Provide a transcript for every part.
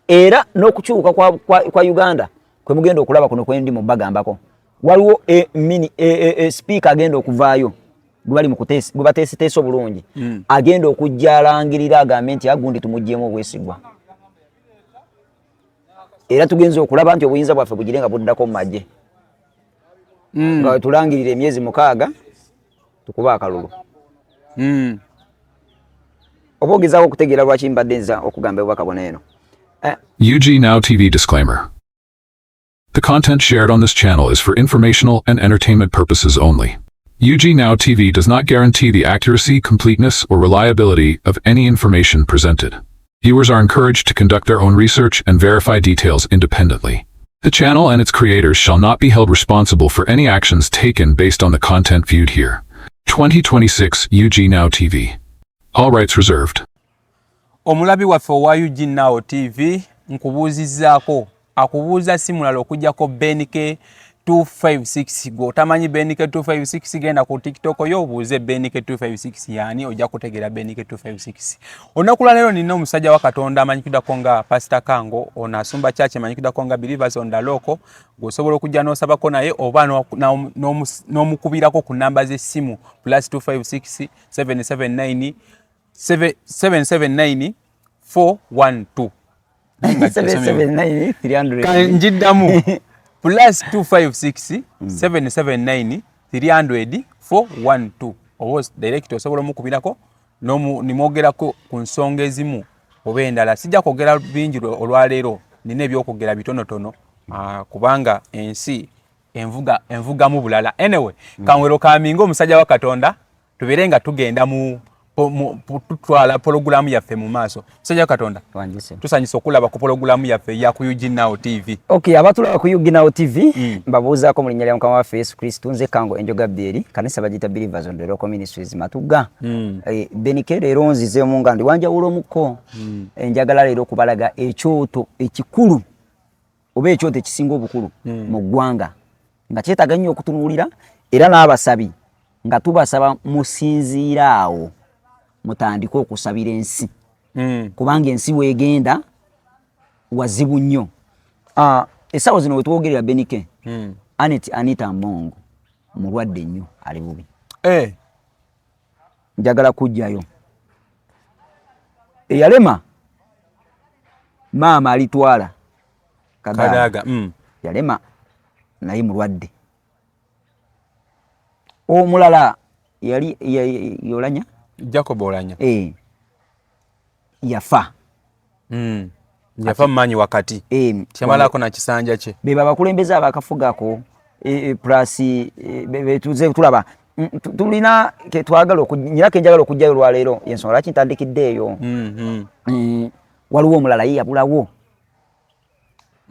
Era n'okukyuka kwa Uganda kwe mugenda okulaba kuno kwendi mu bagambako, waliwo mini speaker agenda okuvaayo gwe bali gwe bateeseteese obulungi, agenda okujja alangirira agambe nti agundi tumuggyemu obwesigwa, era tugenza okulaba nti obuyinza bwaffe bugire nga buddako mu magye, nga tulangirira emyezi 6 tukuba akalulu. Oba ogezaako okutegeera lwaki mbadde nza okugamba obubaka buno eno. UG Now TV disclaimer. The content shared on this channel is for informational and entertainment purposes only. UG Now TV does not guarantee the accuracy, completeness, or reliability of any information presented. Viewers are encouraged to conduct their own research and verify details independently. The channel and its creators shall not be held responsible for any actions taken based on the content viewed here. 2026 UG Now TV. All rights reserved. Omulabi waffe owa UG Now TV, nkubuuzizzaako. Akubuuza si mulala okuggyako Benike 256. Gwe otamanyi Benike 256, genda ku TikTok yo obuuze Benike 256 yaani, ojja kutegeera Benike 256. Olunaku lwa leero nina omusajja wa Katonda amanyikiddwako nga Pastor Kango. Ono asumba church amanyikiddwako nga Believers on the Rock. Gweosobola okujja n'osabako naye oba n'omukubirako ku namba z'essimu +256 779 779 412. 779 300. Njiddamu: +256 779 300 412, oba direct osobola omukubirako nimwogerako ku nsonga ezimu oba endala. Sijja kwogera bingi olwaleero, nina ebyokwogera bitonotono, kubanga ensi envuga envugamu bulala. Anyway, kanwero kaminga omusajja wa Katonda, tubeere nga tugenda mu tutwala pologulamu yaffe mu maaso. Musajja wa Katonda, tusanyusa okulaba ku pologulamu yaffe eya ku UG Now TV. Okay, abatulaba ku UG Now TV, mbabuuzaako mu linnya lya Mukama waffe Yesu Kristo. Nze Kango Enjo Gabriel, kanisa bagiyita Believers on the Rock Ministries, Matugga. Benike, leero nzizeemu nga ndi wanjawulo mukko. Njagala leero okubalaga ekyoto ekikulu oba ekyoto ekisinga obukulu mu ggwanga nga kyetaaga nnyo okutunuulira, era n'abasabi nga tubasaba musinziira awo mutandike okusabira ensi, kubanga ensi weegenda wazibu nnyo. Essaawa zino wetwogerera, Benike, Anet Anita Among mulwadde nnyo, ali bubi. Njagala kujjayo eyalema maama alitwala Kadaga. Kadaga. Yalema naye mulwadde. Omulala yali yolanya. Jacob Olanya. Yafa. Yafa mumanyi wakati, kyamalako na kisanja kye. Beba abakulembeze abakafugako, plus betuze tulaba tulina ketwagala nyina kenjagala okujjayo olwaleero, yensonga lwaki ntandikidde eyo. Waliwo omulala ye yabulawo,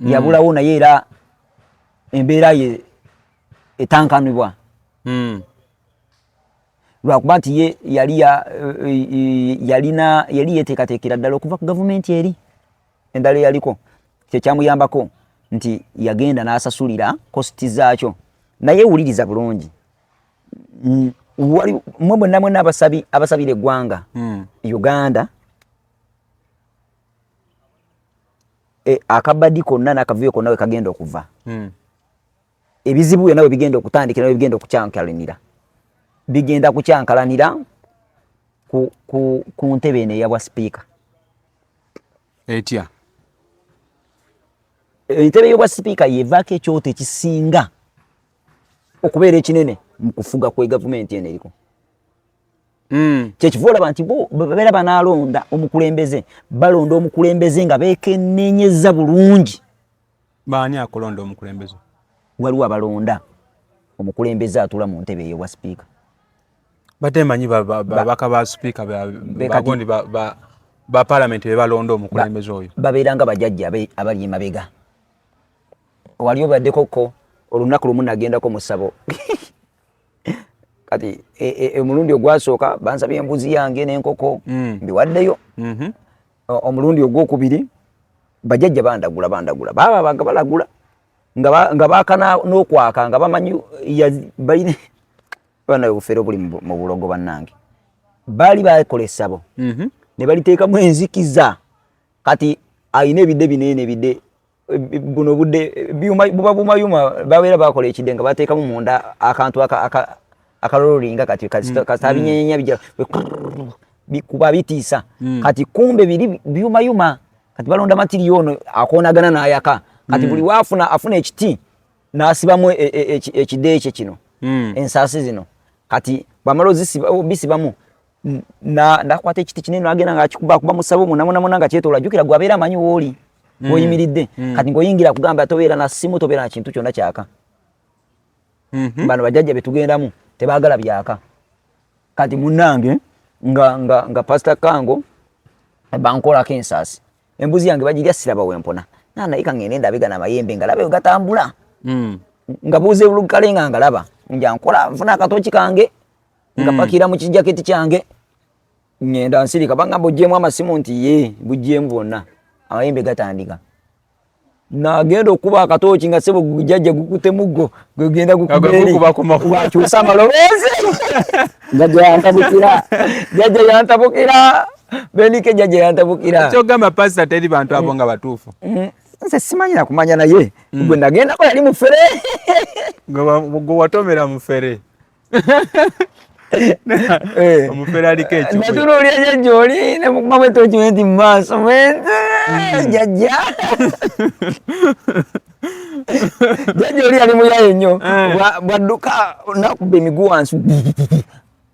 yabulawo naye era embeera ye etankanibwa, lwakuba nti ye yali yalina yali yeteekateekera ddala okuva ku gavumenti eri endala eyaliko. Kyekyamuyambako nti yagenda n'asasulira cost zaakyo. Naye wuliriza bulungi, mmwe mwenna mwenna abasabi abasabira eggwanga Uganda, akabadi konna n'akavuyo konna we kagenda okuva, ebizibu byonna we bigenda okutandikira, we bigenda okukyankalanira, bigenda kukyankalanira ku ntebe eno eyabwa sipiika. Etya? Entebe y'obwa sipiika yevaako ekyoto ekisinga okubeera ekinene mu kufuga kwe gavumenti eno eriko. Kyekiva olaba nti bo bwe babeera banaalonda omukulembeze, balonda omukulembeze nga beekennenyeza bulungi. Baani akulonda omukulembeze? Waliwo abalonda omukulembeze atuula mu ntebe ey'obwa sipiika. Badde manyi babaka ba sipiika bagundi ba parliament be balonda omukulembeze oyo. Babeera nga bajjajja abali emabega. Wali obaddeko ko olunaku lumu nagendako mu ssabo. Kati omulundi ogwasooka bansabye embuzi yange n'enkoko, mbiwaddeyo. Omulundi ogwokubiri bajjajja bandagula, bandagula, baba banga balagula nga baaka n'okwaka nga bamanyi balina bana obufere obuli mu bulogo. Bannange, baali bakola essabo ne baliteekamu enzikiza. Kati Alina ebidde binene, ebidde buno budde byuma, buba bumayuma, babeera bakola ekidde nga bateekamu munda akantu akalololinga kati kasita binyenyenya bijja bikuba bitiisa. Kati kumbe biri byumayuma, kati balonda matiriyo ono akoonagana n'ayaka. Kati buli waafuna afuna ekiti n'asibamu ekidde ekyo kino, ensaasi zino. Kati bwamala obisibamu, nakwata ekiti kinene nagenda ngaakikuba akuba musabo munamunamuna nga kyetoola. Jjukira gwe abeera amanyi wooli woyimiridde. Kati ng'oyingira kugamba tobeera na simu, tobeera na kintu kyonna kyaka. Bano bajjajja betugendamu tebaagala byaka. Kati munnange nga Pastor Kango bankolako ensaasi, embuzi yange bagirya, siraba wempona. Naye kangende ndabe gano amayembe nga labe gatambula. Nga buuza ebulukale nga ngalaba nja nkola nfuna akatooki kange nga pakira mu kijaketi kyange, ngenda nsirika. Bangamba oggyemu amasimu, nti ye buggyemu bwonna. Amayembe gatandika, nagenda okuba akatooki nga sebo jjajja gukute muggo gwegenda gukubakyusa amaloboozi. Jjajja yantabukira, jjajja yantabukira, Benike, jjajja yantabukira. Kyogamba pasita teri bantu abo nga batuufu? Nze simanyi nakumanya, naye gwe nagendako yali mufere. Gwe watomera mufere. Omufere aliko ekyo. Natunuulira jjajja oli nemukubamu etooki nti mu maaso mwente jjajja. Jjajja oli yali muyaye nnyo, bwadduka nakuba emiguwa wansi.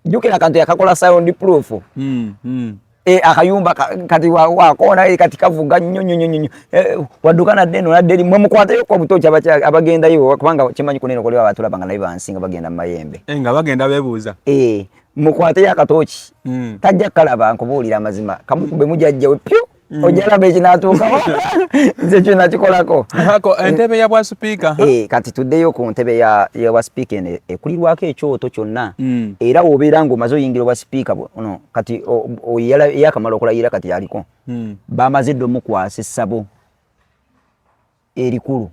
Jjukira akantu yakakola sound proof. Akayumba kati wakoona kati kavuga nnyo nnyo nnyo nnyo. Wadduka nadde eno nadde eri, mwe mukwatayo kwa butooki abagendayo, kubanga kimanyi kunene koli abatulaba nga naye bansi nga bagenda mu mayembe. Nga bagenda beebuuza. Mukwatayo akatooki, tajja kukalaba. Nkubuulira amazima, kamukube mujajja we pyu, ojja laba ekinaatuukawo. Nze kyo nakikolako. Entebe ya bwa sipiika. Kati tuddeyo ku ntebe ya bwa sipiika eno ekulirwako ekyoto kyonna. Era wobeera ng'omaze oyingira obwa sipiika ono kati eyakamala okulayira kati aliko, bamaze dda omukwasa essabo erikulu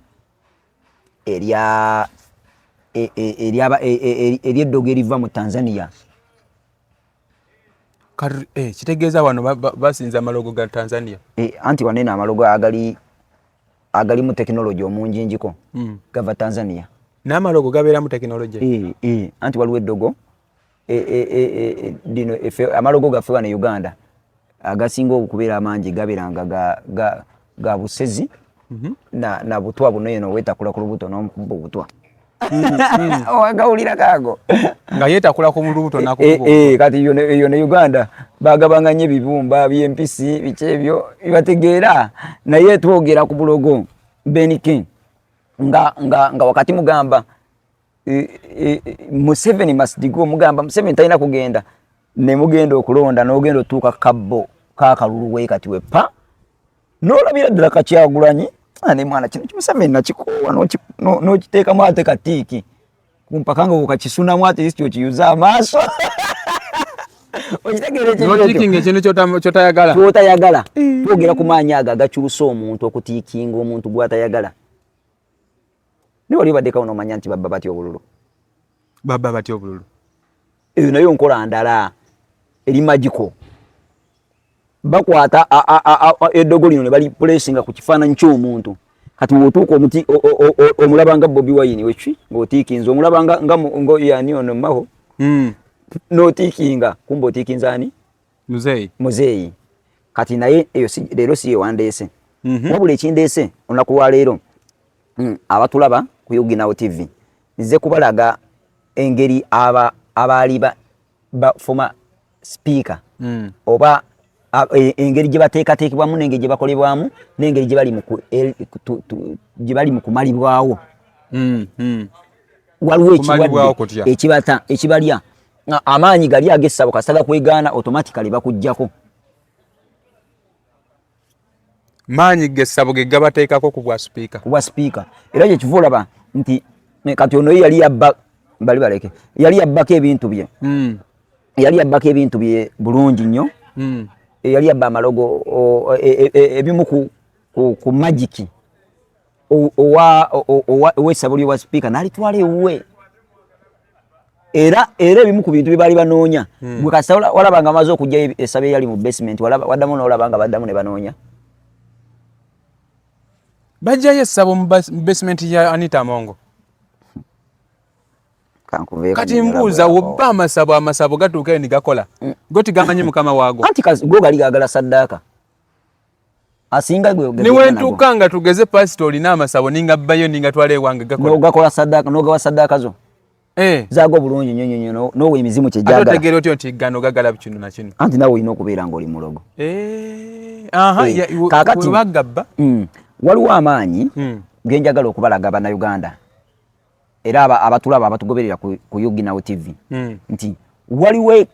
ery'eddogo eriva mu Tanzania. Kitegeeza wano basinza amalogo ga Tanzania. Anti wano eno amalogo agali mu tekinologi omunjinjiko gava Tanzania. N'amalogo gabeeramu tekinologi? Anti waliwo eddogo lino amalogo gaffe wano e Uganda agasinga okubeera amangi gabeeranga ga busezi na butwa buno eno weetakula ku lubuto n'omukuba obutwa. Wagawulira kaago? Nga yeetakula ku lubuto. Kati eyo ne Uganda bagabanga nnyo ebibumba by'empisi biki ebyo bategeera. Naye twogera ku bulogo, Benike, nga wakati mugamba Museveni must go, mugamba Museveni talina kugenda, ne mugenda okulonda n'ogenda otuuka kabbo kakalulu we kati wepa n'olabira ddala kakyagulanyi ne mwana kino Museveni nakikoowa n'okiteekamu ate katiiki kumpaka nga okakisunamu ate least okiyuza amaaso okitegeera. Ekintu kyotayagala. Kyotayagala. Twogera ku maanyi ago agakyusa omuntu okutiikinga omuntu gwatayagala. Naye wali obaddekawo n'omanya nti babba batya obululu? Babba batya obululu? Eyo nayo nkola ndala eri magical. Bakwata eddogo lino ne balipulesinga ku kifaananyi ky'omuntu. Kati wotuuka omuti omulaba nga Bobi Wine weki ng'otiikinze, omulaba nga yani ono Maho, n'otiikinga, kumbe otiikinze ani? Muzeeyi. Muzeeyi. Kati naye eyo leero si yewandeese. Wabula ekindeese olunaku lwaleero, abatulaba ku Uginawo TV, nze kubalaga engeri abaali ba former speaker oba engeri gye bateekateekebwamu n'engeri gye bakolebwamu n'engeri gye bali mu kumalibwawo. Waliwo ekirwadde ekibata ekibalya amaanyi gali ag'essabo. Kasita gakwegaana, automatically bakuggyako. Maanyi g'essabo ge gabateekako ku bwa sipiika? Ku bwa sipiika. Era kyekiva olaba nti kati ono ye yali yabba bali baleke, yali yabbako ebintu bye. Yali yabbako ebintu bye bulungi nnyo. Yali yabba amalogo ebimu ku magic ow'essabo ly'obwa sipiika n'alitwala ewuwe. Era ebimu ku bintu bye baali banoonya, gwe kasita walaba nga amaze okugyayo essabo eyali mu basement, waddamu n'olaba nga baddamu ne banoonya. Bajjayo essabo mu basement ya Anita Amongo. Kati mbuuza, wobba amasabo, amasabo gatuukayo ni gakola go tigamanyi mukama waago? Anti go gali gagala saddaaka asinga gwe. Niwentuuka nga tugeze pasita olina amasabo, ninga bbayo ninga twala ewange, gakola. Nogakola saddaaka, nogawa saddaaka zo zaago bulungi nnyo nnyo nnyo, n'owa emizimu kyegyagala. Otegeera otyo nti gano gagala kino na kino? Anti naawe olina okubeera ng'oli mulogo. Aha, Kaakati webagabba. Waliwo amaanyi genjagala okubalaga Bannayuganda era abatulaba, abatugoberera ku UG Now TV, nti waliwo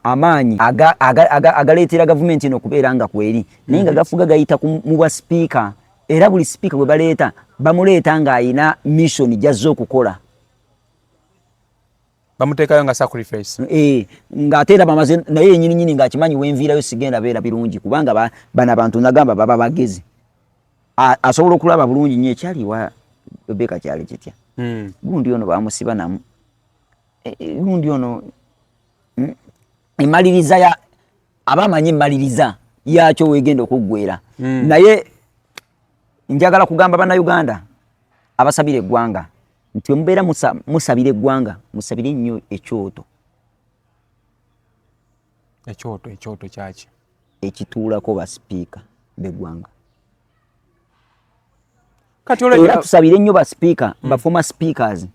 amaanyi agaleetera gavumenti eno okubeera nga kweri, naye nga gafuga gayita mu bwa sipiika. Era buli sipiika gwe baleeta, bamuleeta ng'ayina mission gy'azze okukola. Bamuteekayo nga sacrifice. Ng'ate era bamaze naye yenyini nyini ng'akimanyi, wenviirayo sigenda beera birungi, kubanga bano abantu nagamba baba bagezi. Asobola okulaba bulungi nnyo ekyali wa Rebeka kyali kitya. Gundi ono bamusiba namu. Gundi ono emaliriza ya aba amanyi emaliriza yakyo wegenda okuggwera. Naye njagala kugamba Bannayuganda abasabira eggwanga nti bwe mubeera musabira eggwanga, musabire nnyo ekyoto. Ekyoto, ekyoto kyaki? Ekituulako basipiika b'eggwanga. Kati era tusabire nnyo basipiika, ba former speakers,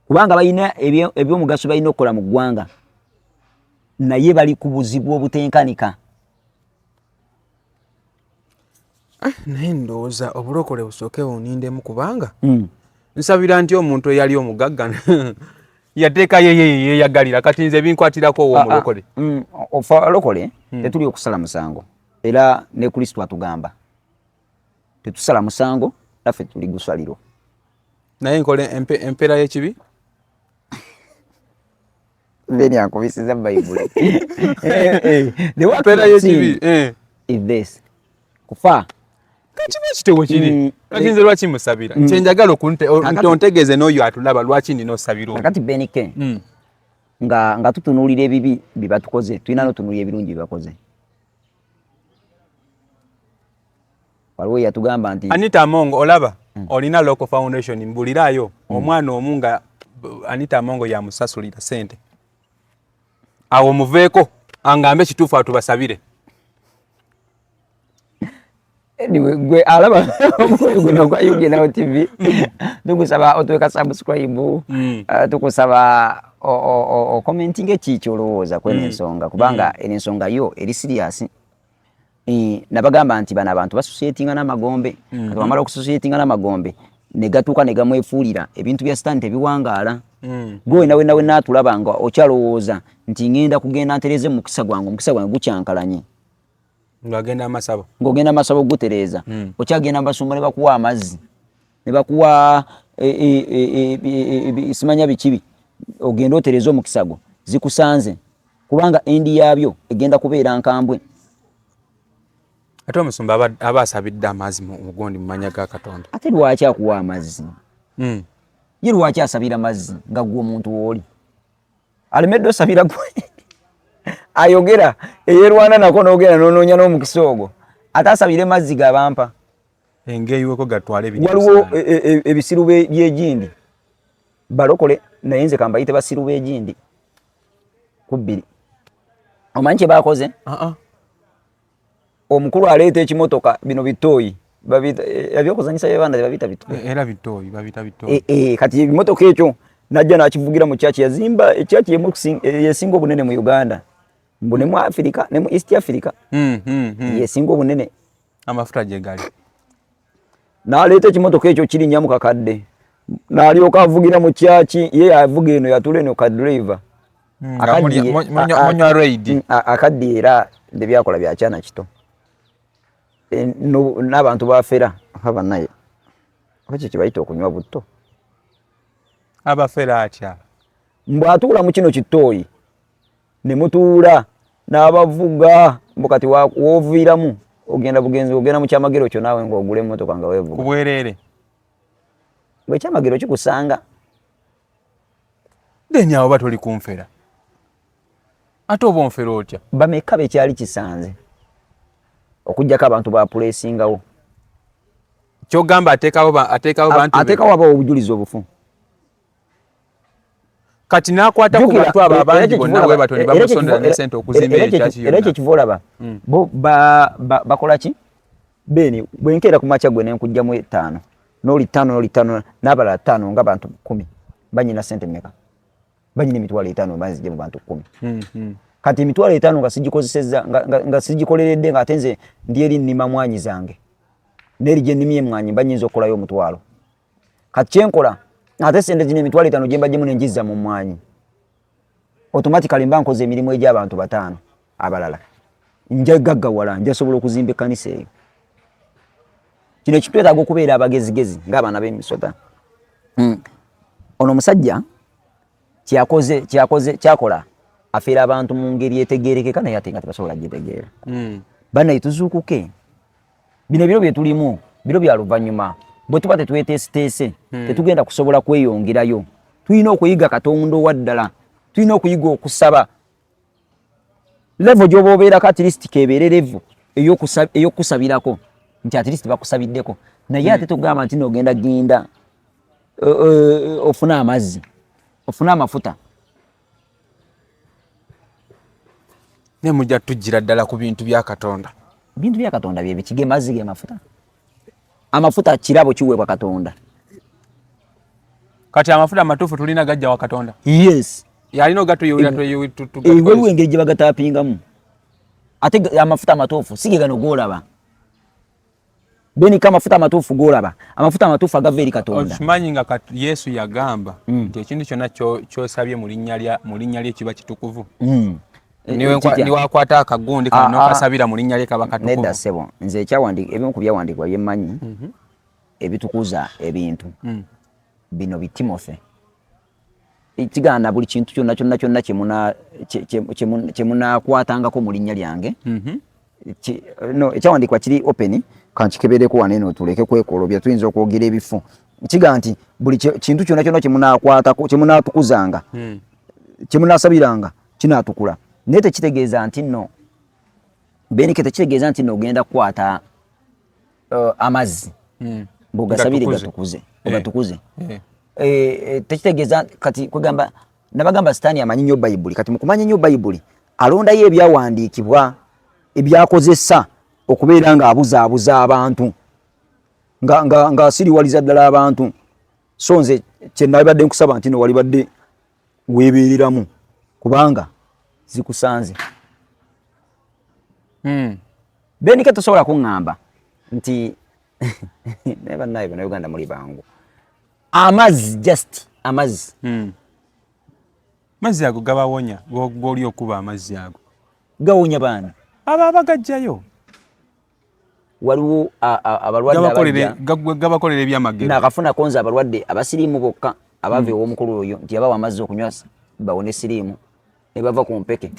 kubanga balina ebyomugaso balina okukola mu ggwanga, naye bali ku buzibu obutenkanika. Naye ndowooza obulokole busooke bunindemu, kubanga nsabira nti omuntu eyali omugagga yateekayo ye yeyagalira. Kati nze binkwatirako owo omulokole. Ofe abalokole tetuli okusala musango, era ne Kristo atugamba tetusala musango, naffe tuli gusalirwa. Naye nkole empeera y'ekibi. Then ankubisiza Bayibuli. Empeera y'ekibi. Is this kufa. Kati bwekitewo kiri, kati nze lwaki musabira? Kyenjagala nti ontegeeze n'oyo atulaba lwaki nina osabira. Kakati Benike, nga tutunuulira ebibi bye batukoze, tulina n'otunuulira ebirungi bye bakoze. Waliwo yatugamba nti Anita Amongo, olaba olina local foundation, mbulirayo omwana omu nga Anita Amongo yamusasulira sente. Awo muveeko angambe kituufu, atubasabire. Anyway, gwe alaba omukolo guno gwa UG Now TV, tukusaba otuweka subscribe, tukusaba okommentinga eki kyolowooza kweno ensonga, kubanga eno ensonga yo eri serious. Nabagamba nti bano abantu basosietinga n'amagombe. Kati wamala okusosietinga n'amagombe ne gatuuka ne gamwefuulira, ebintu bya sitaani tebiwangaala. Gwe wena wena wena atulaba nga okyalowooza nti ngenda kugenda ntereze mukisa gwange, omukisa gwange gukyankalanye, ng'agenda amasabo, ng'ogenda amasabo okugutereeza, okyagenda mubasumba ne bakuwa amazzi ne bakuwa simanya bikibi, ogenda otereeze omukisa gwo, zikusanze, kubanga endi yaabyo egenda kubeera nkambwe. Ate omusumba aba asabidde amazzi mu gundi mu manya ga Katonda. Ate lwaki akuwa amazzi? Ye lwaki asabira mazzi nga gwe omuntu wooli alemedde osabira gwe ayogera eyerwana nako n'ogenda n'onoonya n'omukisa ogwo, ate asabire mazzi gabampa? Engeyiweko gatwale. Waliwo ebisiru by'egindi balokole, naye nze kambayite basiru b'egindi ku bbiri. Omanyi kye bakoze? Omukulu aleeta ekimotoka, bino bitooyi, ebyokuzanyisa by'abaana tebabiyita bitooyi? Era bitooyi, babita bitooyi. Kati ebimotoka ekyo najja n'akivugira mu kyaki yazimba ekyaki yesinga obunene mu Uganda, mbu ne mu Africa, ne mu East Africa yesinga obunene. Amafuta gye gali. N'aleeta ekimotoka ekyo kirinnya mu kakadde, n'alyoka avugira mu kyaki. Ye avuga eno, yatula eno ka driver. Munywa raid. Akaddi era ebyakola byakyana kito. N'abantu bafera aba naye oba kyo kyebayita okunywa butto. Abafera atya? Mbw atuula mu kino kitooyi ne mutuula n'abavuga, mbu kati wooviiramu ogenda bugenzi, ogenda mu kyamagero kyo naawe ng'ogula emmotoka nga weevuga. Ku bwereere. Bwe ekyamagero kikusanga. Then awo oba toli kunfera, ate oba onfera otya? Bameka bekyali kisanze okuggyako abantu bapuleesingawo? Kyogamba ateekawo ateekawo bantu, ateekawo abawa obujulizi obufu. Kati n'akwata ku bantu abo abangi bonna bwe batyo ne bamusondera ne sente okuzimba ekyaki yonna. Era ekyo kiva olaba hmm. bo bakola ki Beni, bwenkeera ku makya gwe nenkugjamu etaano n'oli ttaano n'oli ttaano n'abalala ttaano nga bantu 10, banyina sente mmeka? Banyina 50,000 banzije mu bantu 10. Kati 50,000 nga sigikozesezza, nga sigikoleredde, nga ate nze ndi eri nnima mwanyi zange, n'eri gye nnimye emwanyi mba nnyinza okukolayo 1,000. Kati kyenkola, ate sente zino 50,000 gye mbajjemu ne ngizza mu mwanyi, automatically mba nkoze emirimu egy'abantu bataano abalala, nja gaggawala, njasobola okuzimba ekkanisa eyo. Kino ekitwetaaga okubeera abagezigezi ng'abaana b'emisota. Ono omusajja kyakoze kyakoze kyakola, afeera abantu mu ngeri etegeerekeka, naye ate nga tebasobola gitegeera. Bannaye, tuzuukuke. Bino ebiro bye tulimu biro bya luvannyuma. Bwe tuba tetweteeseteese, tetugenda kusobola kweyongerayo. Tulina okuyiga Katonda owa ddala, tulina okuyiga okusaba. Level gy'oba obeerako, at least keebeere level ey'okusabirako nti at least bakusabiddeko, naye ate togamba nti nogenda genda ofune amazzi, ofune amafuta. Naye mujja tujjira ddala ku bintu bya Katonda. Bintu bya Katonda bye biki? Ge mazzi, ge mafuta. Amafuta kirabo kiweebwa Katonda. Kati amafuta amatuufu tulina gajja wa Katonda? Yes. Yalina ogatuyulira. Waliwo engeri gye bagatapingamu. Ate amafuta amatuufu si ge gano g'olaba, Benika. Amafuta amatuufu g'olaba, amafuta amatuufu agava eri Katonda. Okimanyi nga Yesu yagamba nti ekintu kyonna ky'osabye mu linnya lye kiba kitukuvu? Niwakwata akagundi kano nokasabira mu linnya lye, kaba katukuvu. Nedda ssebo, nze ebimu ku byawandiikibwa byemmanyi ebitukuza ebintu bino bi Timothy kigaana buli kintu kyonna kyonna kyonna kyemunakwatangako mu linnya lyange. No, ekyawandiikibwa kiri open, kankikebereko wano eno tuleke kwekolobya, tuyinza okwogera ebifu. Kigaa nti buli kintu kyonna kyonna kyemunakwatako, kyemunatukuzanga, kyemunasabiranga kinaatukula. Naye tekitegeeza nti nno, Benike, tekitegeeza nti nno ogenda kukwata amazzi mbugasabire gatukuze, ogatukuze. Tekitegeeza. Kati kwegamba nabagamba Sitaani amanyi nnyo Bayibuli. Kati mukumanya nnyo Bayibuli, alondayo ebyawandiikibwa ebyakozesa okubeera ng'abuzaabuza abantu, ng'asiriwaliza ddala abantu. So nze kyenalibadde nkusaba nti no walibadde weebeereramu, kubanga zikusanze. Benike, tosobola kuŋŋamba nti naye bannaye Bannayuganda muli bangu. Amazzi, just amazzi. Mazzi ago gabawonya? Goli okuba amazzi ago Gawonya baana? Abo abagajjayo. Waliwo abalwadde gabakolera ebyamagero. Nakafunako nze abalwadde abasiriimu bokka abava ew'omukulu oyo nti yabawa amazzi okunywa bawone siriimu, ne bava ku mpeke,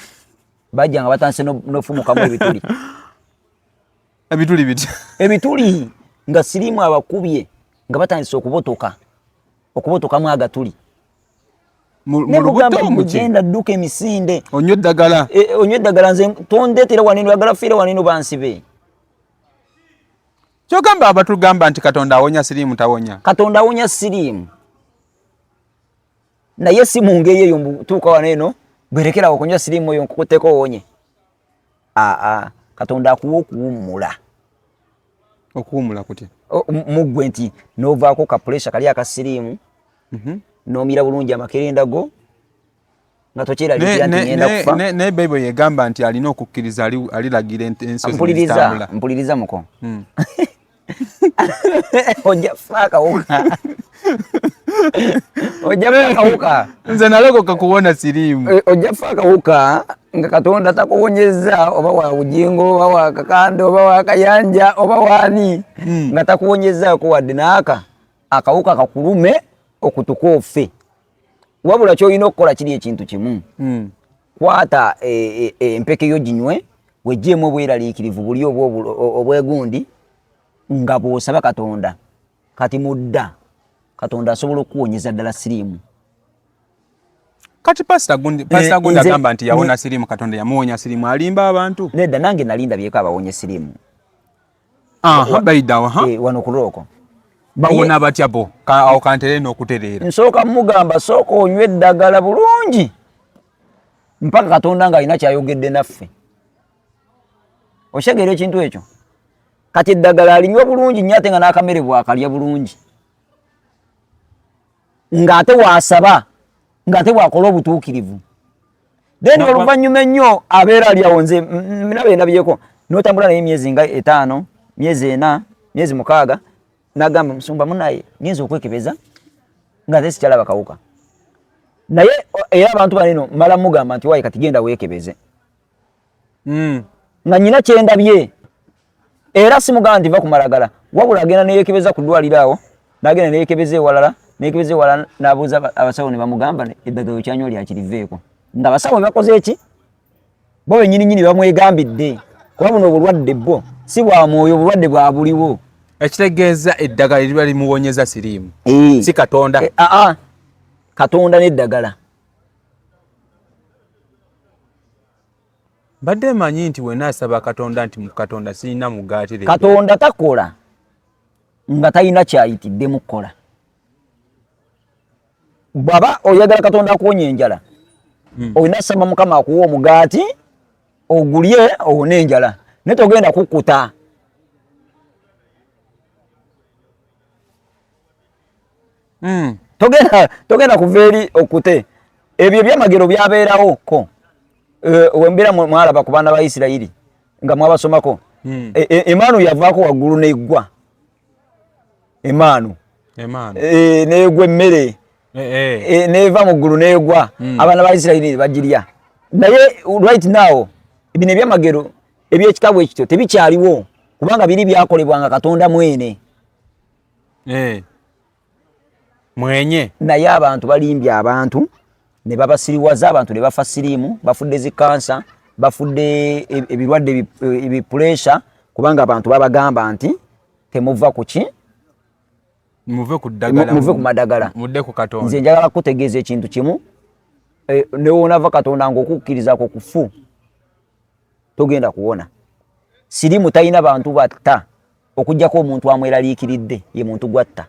bajja nga batandise nofumukamu ebituli. Ebituli bitya? Ebituli nga siriimu abakubye, nga batandise okubotoka, okubotokamu agatuli. Nemugamba, dduka emisinde. Onywa eddagala. E, onywa eddagala. Nze tondeetera waneno, yagala fiira waneno bansibe. Kyogamba abatugamba nti Katonda awonya siriimu tawonya? Katonda awonya siriimu, naye si mu ngeri eyo. Mbutuuka wano eno, bwerekerawo okunywa siriimu oyo nkukutteko owonye. Aa, Katonda akuwa okuwummula. Okuwummula kutya? Muggwe nti novaako ka pressure kali aka siriimu, nomira bulungi amakerenda go nga tokyeraliikira nti ngenda kufa. Naye Bayibuli yegamba nti alina okukkiriza alilagira ensozi. Mpuliriza, mpuliriza muko. Ojja kufa akawuka, ojja kufa akawuka. Nze nalokoka kuwona siriimu. Eh, ojja kufa akawuka nga Katonda takuwonyezza, oba wa Bujingo, oba wa Kakande, oba wa Kayanja, oba waani, nga takuwonyezzaako wadde naaka akawuka kakulume okutuka ofe. Wabula kyolina okukola kiri ekintu kimu. Kwata empeke yo ginywe, wejjeemu obweraliikirivu buli obwegundi nga bw'osaba Katonda. Kati mudda Katonda asobola okukuwonyeza ddala siriimu. Kati Pasita Gundi, Pasita Gundi agamba nti yawona siriimu, Katonda yamuwonya siriimu, alimba abantu? Nedda, nange nali ndabyeko abawonye siriimu. Aha, bayidawo ha. Wano ku rooko. Bawona batya bo? Awo kantere n'okutereera. Nsooka mugamba sooka onywe eddagala bulungi mpaka Katonda ng'alina kyayogedde naffe. Okitegeera ekintu ekyo? Kati eddagala alinywa bulungi nnyo ate nga n'akamere bw'akalya bulungi, ng'ate waasaba, ng'ate bw'akola obutuukirivu. Then oluvannyuma ennyo abeera ali awo, nze nabe ndabyeko n'otambula naye emyezi nga 5, myezi 4, myezi 6, n'agamba musumba munaye ngenza okwekebeza nga nze sikyalaba kawuka. Naye era abantu bano eno mmala mugamba nti waayi kati genda weekebeze. Nga nnyina kyendabye era simugamba nti va ku malagala, wabula agenda neyeekebeza ku ddwaliro awo, n'agenda neyeekebeza ewalala, neyeekebeza ewalala, n'abuuza abasawo ne bamugamba eddagala ekyanywa lyakiriveeko. Nga abasawo bakoze eki? Bo bennyini nnyini bamwegambidde kuba buno obulwadde bwo si bwa mwoyo, obulwadde bwa buliwo. Ekitegeeza eddagala eriba limuwonyeza siriimu, si Katonda. Aa, Katonda n'eddagala. Mbadde mmanyi nti wenna asaba Katonda nti mu Katonda sirina mugaati leero. Katonda takola nga talina kyayitiddemu kukola. Bw'aba oyagala Katonda akuwonya enjala, olina saba Mukama akuwa omugaati ogulye owone enjala, naye togenda kukkuta. Togenda kuva eri okute. Ebyo ebyamagero byabeerawo ko. Wembeera mwalaba ku baana ba Isirayiri nga mwabasomako. Emaanu yavaako waggulu n'eggwa. Emaanu. N'egwa emmere. N'eva mu ggulu n'egwa. Abaana ba Isirayiri bagirya. Naye right now bino ebyamagero eby'ekitabo ekityo tebikyaliwo kubanga biri byakolebwanga Katonda mwene. Mwenye. Naye abantu balimbye abantu ne babasiriwaza, abantu ne bafa siriimu, bafudde zi kansa, bafudde ebirwadde ebipuresha, kubanga abantu babagamba nti temuva ku ki? Muve ku ddagala, muve ku madagala, mudde ku Katonda. Nze njagala kukutegeeza ekintu kimu, ne woonava Katonda ng'okukkiriza kwo kufu, togenda kuwona. Siriimu talina bantu batta okuggyako omuntu amweraliikiridde, ye muntu gwatta.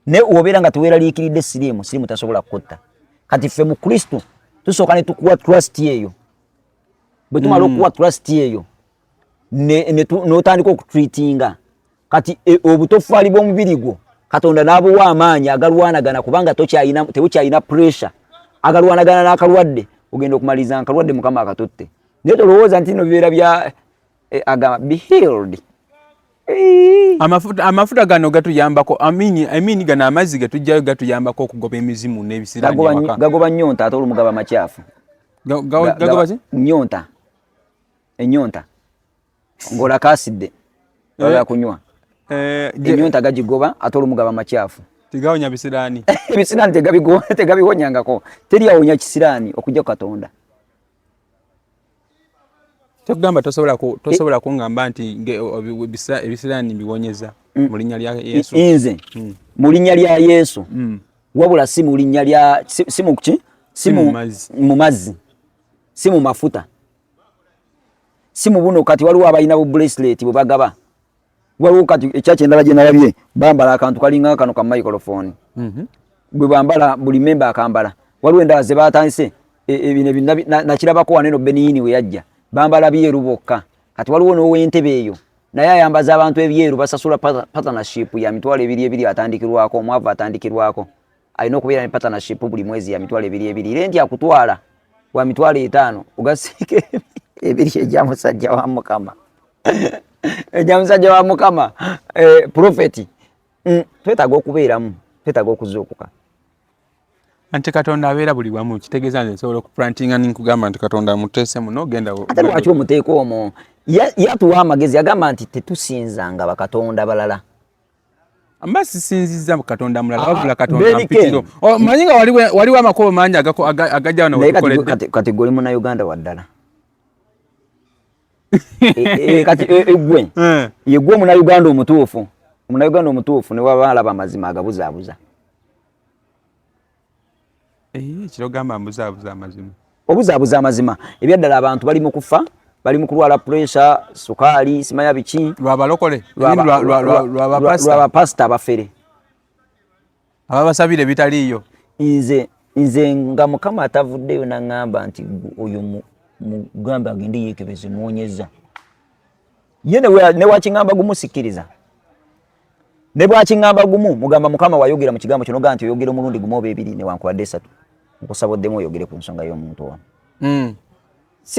Naye obeera nga teweeraliikiridde siriimu, siriimu tasobola kukutta. Kati ffe mu Kristo tusooka ne tukuwa trust eyo. Bwe tumala okuwa trust eyo, n'otandika okutreatinga. Kati obutoffaali bw'omubiri gwo Katonda n'abuwa amaanyi agalwanagana, kubanga tebukyalina pressure agalwanagana n'akalwadde. Ogenda okumaliriza akalwadde Mukama akatutte. Naye tolowooza nti no bibeera bya agamba be healed. Amafuta gano gatuyambako, amini gano amazzi getujjayo gatuyambako okugoba emizimu n'ebisiraani ewaka. Gagoba nnyonta ate olumu gaba makyafu. Gagoba ki? Nnyonta. Ennyonta. Ng'olakaasidde. Bagala kunywa. Ennyonta gagigoba ate olumu gaba makyafu. Tegawonya bisiraani. Ebisiraani tegabiwonyangako. Teri awonya kisiraani okujja ku Katonda. Kyokugamba tosobola kungamba nti ebisiraani biwonyeza mu linnya lya Yesu. Nze mu linnya lya Yesu. Wabula si mu linnya lya, si mu ki? Si mu mazzi. Si mu mafuta. Si mu buno. Kati waliwo abalina bu bracelet bwe bagaba. Waliwo kati ekyaki endala gye nalabye bambala akantu kalinga kano ka microphone. Bwe bambala buli memba akambala. Waliwo endala ze batandise bino nakirabako wano eno Beniyini we yajja. Bambala byeru bokka. Kati waliwo n'ow'entebe eyo naye ayambaza abantu ebyeru, basasula partnership ya 20,000 atandikirwako, omwavu atandikirwako. Alina okubeera ne partnership buli mwezi ya 20,000. Renti akutwala wa 50,000 ogasiika ebiri egya musajja wa Mukama. Egya musajja wa Mukama, prophet. Twetaaga okubeeramu, twetaaga okuzuukuka. Anti Katonda abeera buli wamu, kitegeeza nze nsobola okuplantinga nkugamba nti Katonda amuteese muno, genda Ate lwaki omuteeka omwo? Yatuwa amagezi, yagamba nti tetusinzanga bakatonda balala. Amba sisinzizza Katonda mulala, wabula Katonda mpitiro. Omanyi nga waliwo amakubo mangi agajja wano we tukoledde. Kati gwe oli Munnayuganda wa ddala. Kati gwe. Ye gwe Omunnayuganda omutuufu. Omunnayuganda omutuufu ne waba alaba amazima agabuzaabuza. Kirogamba mbuzaabuza amazima. Obuzaabuza amazima. Ebyaddala abantu bali mu kufa. Bali mu kulwala pressure, sukaali, simanya biki. Lwabalokole, lwabapasita abafere ababasabira ebitaliiyo. Nze nga Mukama atavuddeyo naŋŋamba nti oyo mugambe agende yeekebeze, muwonyeza ye newakiŋŋamba gumu sikkiriza, ne bwakiŋŋamba gumu mugamba Mukama wayogera mu kigambo kino ga nti oyogera omulundi gumu oba ebiri newankubadde esatu, nkusaba oddemu oyogere ku nsonga y'omuntu ono.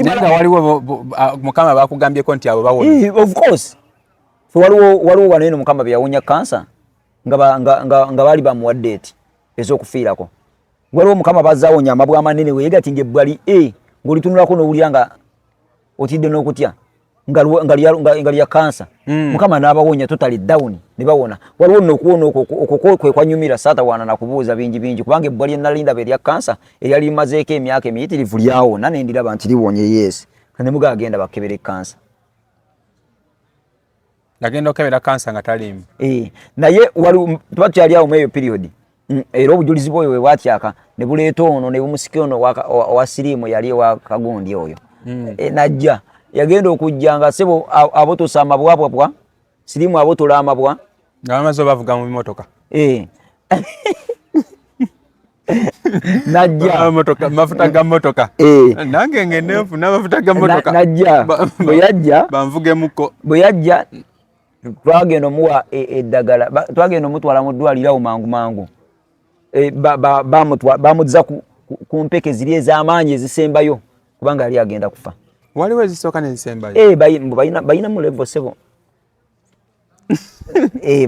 Naye waliwo Mukama bakugambyeko nti abo bawona? Of course, waliwo wano eno Mukama bye yawonya kansa nga baali bamuwadde eti ez'okufiirako. Waliwo Mukama bazaawonya amabwa amanene weegati ng'ebbali ng'olitunulako n'owulira nga otidde n'okutya nga lya kansa. Mukama n'abawonya totally down ne bawona. Waliwo nno okuwona okwo kwe kwanyumira, saatawaana nakubuuza bingi bingi, kubanga ebbwa lye nali ndaba erya kansa eryali limazeeko emyaka emiyitirivu lyawona, ne ndiraba nti liwonye. Yes, ne muga agenda bakebera kansa. Agenda okebera kansa nga taliimu. Naye wali tuba tukyali awo mu eyo period, era obujulizi bwoyo bwe bwatyaka ne buleeta ono ne bumusika ono owa siriimu yali ewa kagundi oyo. Najja yagenda okujja nga sebo abotosa amabwabwabwa, siriimu abotola amabwa. Nga bamaze obavuga mu bimotoka. Najja mafuta ga motoka. Nange ngende nfuna amafuta ga motoka. Najja bwe yajja banvugemuko. Bwe yajja twagenda omuwa eddagala, twagenda omutwala mu ddwaliro awo mangu mangu, bamuzza ku mpeke ziri ez'amaanyi ezisembayo kubanga yali agenda kufa. Waliwo ezisooka nezisembayo? Balina mu level, sebo,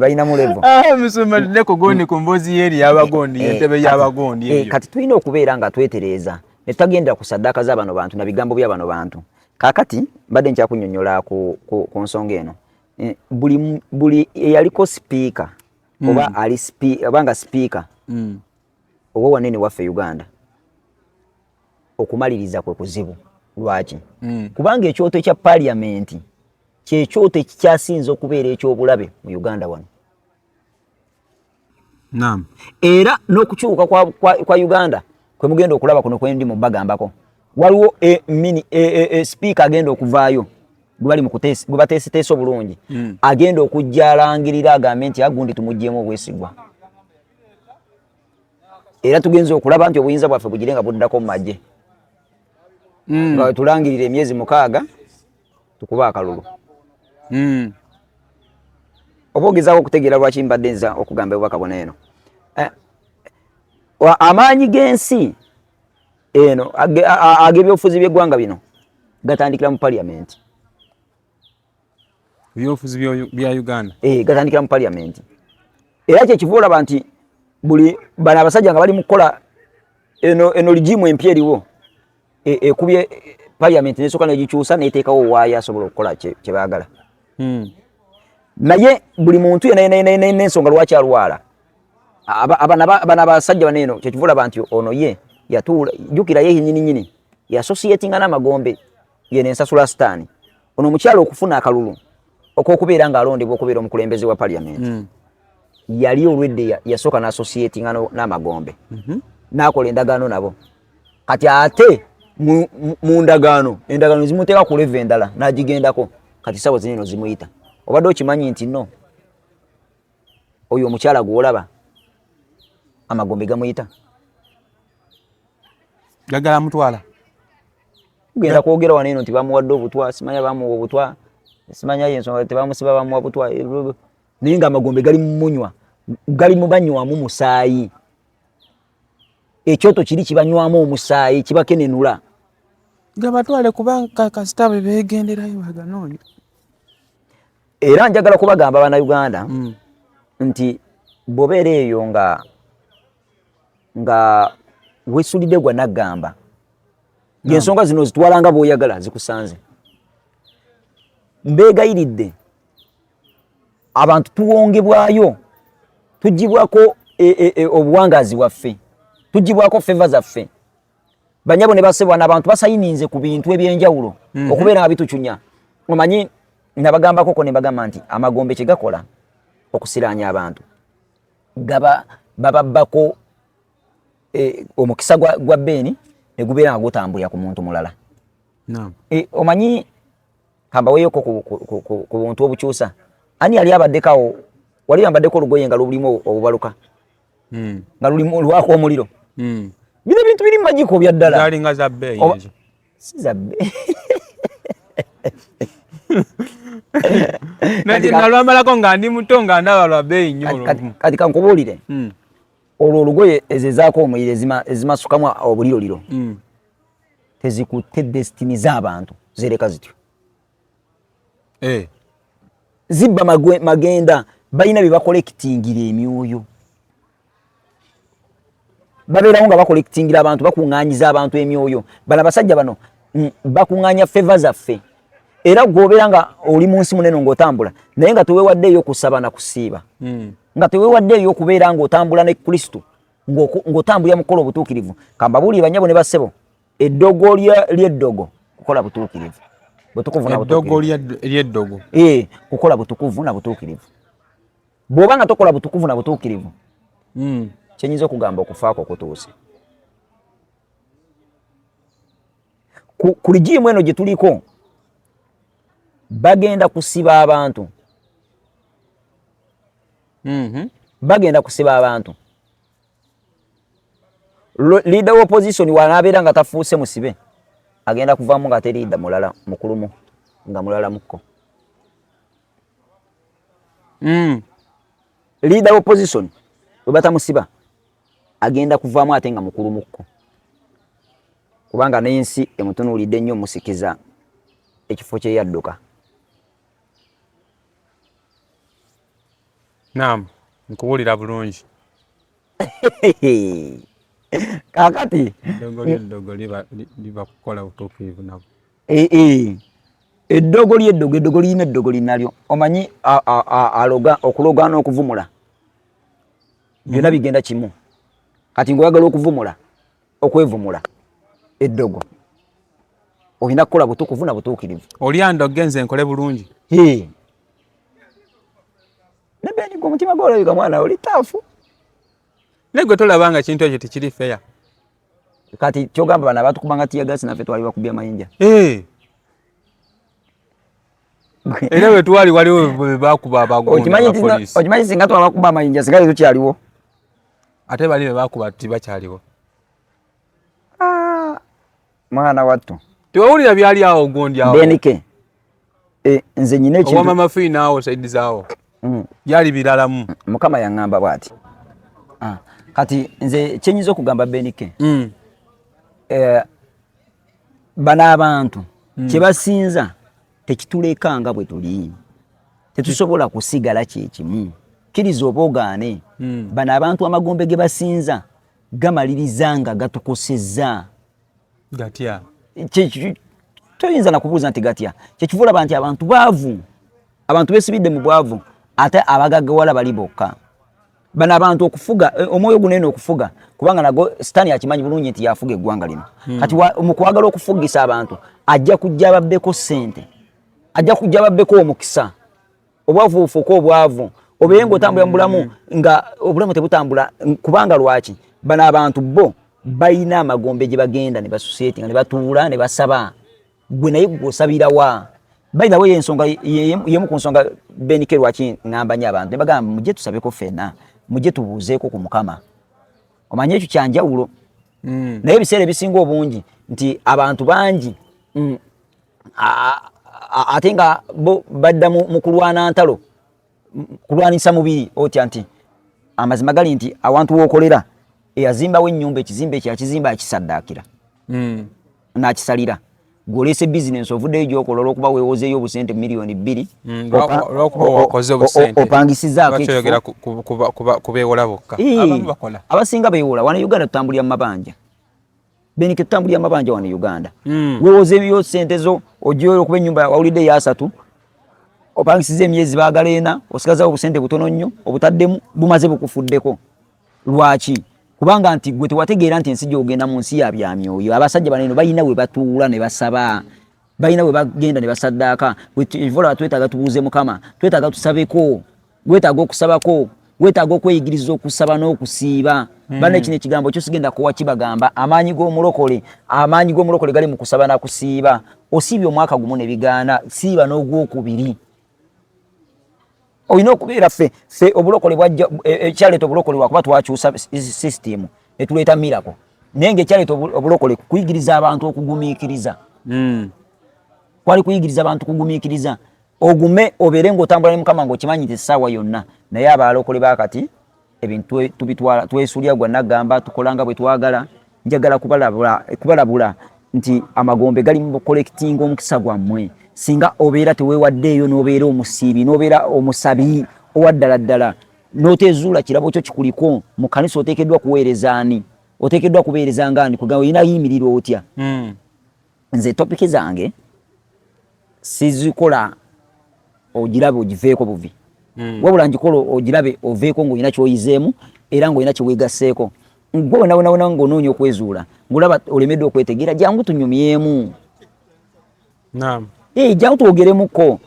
balina mu level. Musumba, tudde ku gundi, ku mboozi yeeri y'abagondi, entebe y'abagondi eyo. Kati tulina okubeera nga twetereeza ne tutagendera ku saddaaka z'abano bantu na bigambo by'abano bantu. Kaakati mbadde nkyakunnyonnyola ku nsonga eno. Buli eyaliko sipiika oba ali oba nga sipiika oba wanene waffe Uganda, okumaliriza kwe kuzibu. Lwaki? Kubanga ekyoto ekya paliamenti kyekyoto ekikyasinza okubeera ekyobulabe mu Uganda wano. Era n'okukyuka kwa Uganda kwe mugenda okulaba kuno kwendi mu bagambako, waliwo mini sipiika agenda okuvaayo gwe bateeseteese obulungi, agenda okujja alangirira agambe nti agundi tumugyemu obwesigwa, era tugenza okulaba nti obuyinza bwaffe bugire nga buddako mu magye, nga tulangirira emyezi 6 tukuba akalulu. Oba ogezaako okutegeera lwaki mbadde nza okugamba obubaka buno eno. Amaanyi g'ensi eno ag'ebyobufuzi by'eggwanga bino gatandikira mu parliament. Ebyobufuzi bya Uganda. Gatandikira mu parliament, era kyekiva olaba nti buli bano abasajja nga bali mu kukola eno regime empya eriwo, ekubye parliament nesooka negikyusa neteekawo waayo asobola okukola kye baagala. Naye buli muntu yena n'ensonga lwaki alwala. Bano abasajja bano eno, kyekiva olaba nti ono ye yatuula, jjukira ye nyini nyini yasosiyetinga n'amagombe yeno ensasula sitaani. Ono omukyala okufuna akalulu okwokubeera ng'alondebwa okubeera omukulembeze wa parliament, yali olwedde yasooka n'asosiyetinga n'amagombe, n'akola endagaano nabo. Kati ate mu ndagaano, endagaano zimuteeka ku level endala n'agigendako. Kati sawa zineno zimuyita. Obadde okimanyi nti no oyo omukyala gw'olaba amagombe gamuyita? Gagala mutwala. Genda kwogera wano eno nti bamuwadde obutwa, simanya bamuwa obutwa, simanya yensonga tebamusiba, bamuwa butwa, naye nga amagombe gali mumunywa, gali mubanywamu musaayi. Ekyoto kiri kibanywamu omusaayi, kibakenenula. Gabatwale, kubanga kasita bwe beegenderayo baganoonya. Era njagala kubagamba Bannayuganda nti bw'obeera eyo nga weesulidde gwa naggamba ng'ensonga zino ozitwala nga bw'oyagala, zikusanze. Mbeegayiridde, abantu tuwongebwayo, tugibwako obuwangaazi bwaffe, tugibwako favour zaffe. Banyabo ne basebo, abantu basayininze ku bintu ebyenjawulo okubeera nga bitucunya. Omanyi nabagambakoko ne bagamba nti amagombe kye gakola okusiraanya abantu, gaba bababbako omukisa gwa beeni ne gubeera nga gutambulira ku muntu mulala. Omanyi Kambaweyoko ku buntu obukyusa. Ani yali abaddekawo, wali yambaddeko olugoye nga lulimu obubaluka, nga lulimu lwako omuliro? Bino ebintu biri mumajiko bya ddala. Zalinga za bbeeyi ezo. Si za bbeeyi. Nalwamalako nga ndi muto nga ndaba lwa bbeeyi nnyo. Kati kankubuulire, olwo olugoye ezo ezaako omuliro ezimasukamu obuliroliro tezikutte destiny z'abantu, zereka zityo. Zibba magenda, balina bye bakolekitingira emyoyo, babeerawo nga bakolekitingira abantu, bakuŋŋaanyiza abantu emyoyo. Bano abasajja bano bakuŋŋaanya favour zaffe. Era gwobeera nga oli mu nsi munene ng'otambula naye nga teweewaddeeyo okusaba na kusiiba, nga teweewaddeeyo okubeera ng'otambula ne Kristo, ng'otambulira mu kukola obutuukirivu. Kambabuulire bannyabo ne bassebo, eddogo ly'eddogo kukola butuukirivu, butukuvu na Eddogo ly'eddogo. Kukola butukuvu na butuukirivu. Bw'oba nga tokola butukuvu na butuukirivu, kyenyinza okugamba okufaako okutuuse. Ku regime eno gye tuliko bagenda kusiba abantu. Bagenda kusiba abantu. Leader wa opposition wanaabeera nga tafuuse musibe, agenda kuvaamu nga ate leader mulala mukulumu nga mulala mukko. Leader wa opposition bwe batamusiba agenda kuvaamu ate nga mukulu mukko, kubanga n'ensi emutunuulidde nnyo musikiza ekifo kye yadduka. Naam, nkuwulira bulungi. Kaakati Eddogo ly'eddogo liba kukola butuukirivu nabo. Eddogo ly'eddogo, eddogo lirina eddogo linalyo. Omanyi aloga, okuloga n'okuvumula byonna bigenda kimu. Kati ng'oyagala okuvumula, okwevumula eddogo, olina kukola butukuvu na butuukirivu. Oli andoge nze nkole bulungi. Ne Beni, gwe omutima gwolabika mwana oli taafu. Naye gwe tolaba nga kintu ekyo tekiri fair? Kati kyogamba bano abatukubanga teargas naffe twali bakubye amayinja? Era bwe twali waliwo bwe bakuba abagonda abapoliisi. Okimanyi singa twabakuba amayinja singa tetukyaliwo. Ate bali be bakuba tibakyaliwo. Mwana wattu. Tewawulira byali awo gundi awo. Benike. Nze nyina ekintu. Owa Mama Fiina awo side zaawo. Byali biralamu. Mukama yaŋŋamba bw'ati. Kati nze kyenyinza okugamba Benike. Bano abantu kye basinza tekituleka nga bwe tuli. Tetusobola kusigala kye kimu. Kkiriza oba ogaane. Bano abantu amagombe ge basinza gamaliriza nga gatukosezza. Gatya? Toyinza nakubuuza nti gatya. Kyekiva olaba nti abantu baavu, abantu besibidde mu bwavu, ate abagaggawala bali bokka. Bano abantu okufuga, omwoyo guno eno okufuga, kubanga nago Sitaani akimanyi bulungi nti yafuga eggwanga lino. Kati mu kwagala okufugisa abantu ajja kujja babbeko ssente, ajja kujja babbeko omukisa, obwavu bufuuke obwavu, obeere ng'otambulira mu bulamu nga obulamu tebutambula. Kubanga lwaki? Bano abantu bo balina amagombe gye bagenda ne basuseeti nga ne batuula ne basaba. Gwe naye gwe osabira wa? By the way, ensonga yemu ku nsonga Benike lwaki ŋŋamba nnyo abantu ne bagamba mujje tusabeko ffenna, mujje tubuuzeeko ku Mukama. Omanye ekyo kya njawulo. Naye ebiseera ebisinga obungi nti abantu bangi ate nga bo badda mu kulwana ntalo, kulwanisa mubiri. Otya nti amazima gali nti awantu w'okolera eyazimbawo ennyumba, ekizimbe ekyo yakizimba akisaddaakira, n'akisalira. Gw'oleese bizinensi ovuddeyo gy'okola olw'okuba weewozeeyo obusente 2 miliyoni, Olw'okuba wakoze obusente. Opangisizaako Lwaki ekifo. oyogera ku beewola bokka? Abamu bakola. Abasinga beewola. Wano e Uganda tutambulira mu mabanja, Benike, tutambulira mu mabanja wano e Uganda. Weewozeeyo sente zo ojja okuba ennyumba wawulidde eyasatu, opangisiza emyezi baagala ena, osigazawo obusente butono nnyo, obutaddemu bumaze bukufuddeko. Lwaki? Kubanga nti gwe tewategeera nti ensi gy'ogenda mu nsi ya bya myoyo. Abasajja bano eno balina we batuula ne basaba, balina we bagenda ne basaddaaka. Olaba twetaaga tubuuze Mukama, twetaaga tusabeko, wetaaga okusabako. Weetaaga okweyigiriza okusaba n'okusiiba. Banne, kino ekigambo kyo sigenda kuwa kibagamba. Amaanyi g'omulokole, amaanyi g'omulokole gali mu kusaba na kusiiba. Osiibye omwaka gumu ne bigaana, siiba n'ogwokubiri. Olina okubeera ffe obulokole bwajja, ekyaleeta obulokole lwakuba twakyusa system ne tuleeta miracle, naye nga ekyaleeta obulokole kuyigiriza abantu okugumiikiriza. Kwali kuyigiriza abantu kugumiikiriza, ogume obeere ng'otambula ne Mukama ng'okimanyi nti essaawa yonna. Naye abalokole bakati ebintu tubitwala twesulya gwa naggamba, tukola nga bwe twagala. Njagala kubalabula nti amagombe gali mu collecting omukisa gwammwe singa obeera teweewaddeeyo n'obeera omusiibi n'obeera omusabi owa ddala ddala n'otezuula kirabo kyo kikuliko mu kanisa. Oteekeddwa kuweereza ani? Oteekeddwa kubeereza nga ani? Kugamba olina yimirira otya? Nze topic zange sizikola ogirabe ogiveeko buvi, wabula ngikola ogirabe oveeko ng'olina ky'oyizeemu era ng'olina kyeweegasseeko. Gwe wena wena wena ng'onoonya okwezuula, ng'olaba olemeddwa okwetegeera, jangu tunyumyemu. Eh, jangu twogeremuko.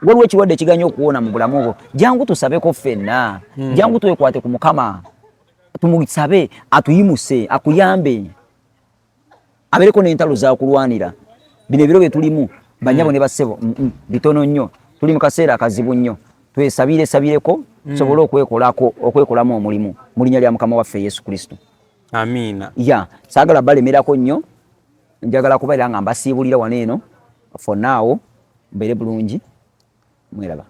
Waliwo ekirwadde ekiganya okuwona mu bulamu bwo, jangu tusabeko ffenna. Jangu twekwate ku Mukama, tumusabe atuyimuse, akuyambe, abeereko n'entalo zakulwanira. Bino ebiro bye tulimu, banyabo ne bassebo, bitono nnyo. Tuli mu kaseera akazibu nnyo. Twesabire sabireko tusobole okwekolako, okwekolamu omulimu mu linnya lya Mukama waffe Yesu Kristo. Amiina. Ya, saagala balemerako nnyo, njagala kubeera nga mbasiibulira wano eno. For now mbeere bulungi, mweraba.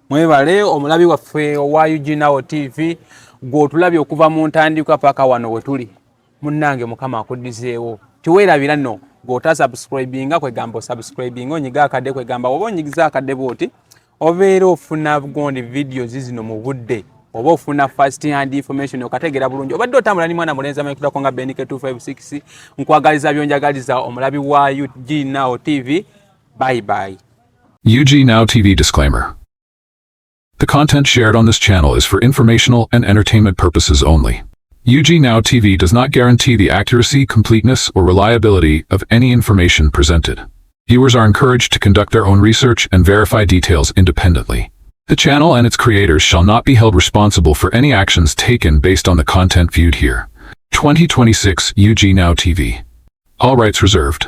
Mwebale omulabi waffe owa UG Now TV, gw'otulabye okuva mu ntandikwa paka wano we tuli. Munnange, Mukama akuddizeewo. Tiweerabira nno gw'otasubscribinga, kwegamba osubscribinga, onyiga akadde, kwegamba oba onyigiza akadde bw'oti obeera ofuna gondi videos zino mu budde, oba ofuna first hand information, okategeera bulungi. Obadde otambula ni mwana mulenzi amanyikiddwako nga Benike 256. Nkwagaliza byonjagaliza, omulabi wa UG Now TV. Bye bye. UG Now TV disclaimer. The content shared on this channel is for informational and entertainment purposes only. UG Now TV does not guarantee the accuracy, completeness, or reliability of any information presented. Viewers are encouraged to conduct their own research and verify details independently. The channel and its creators shall not be held responsible for any actions taken based on the content viewed here. 2026 UG Now TV. All rights reserved.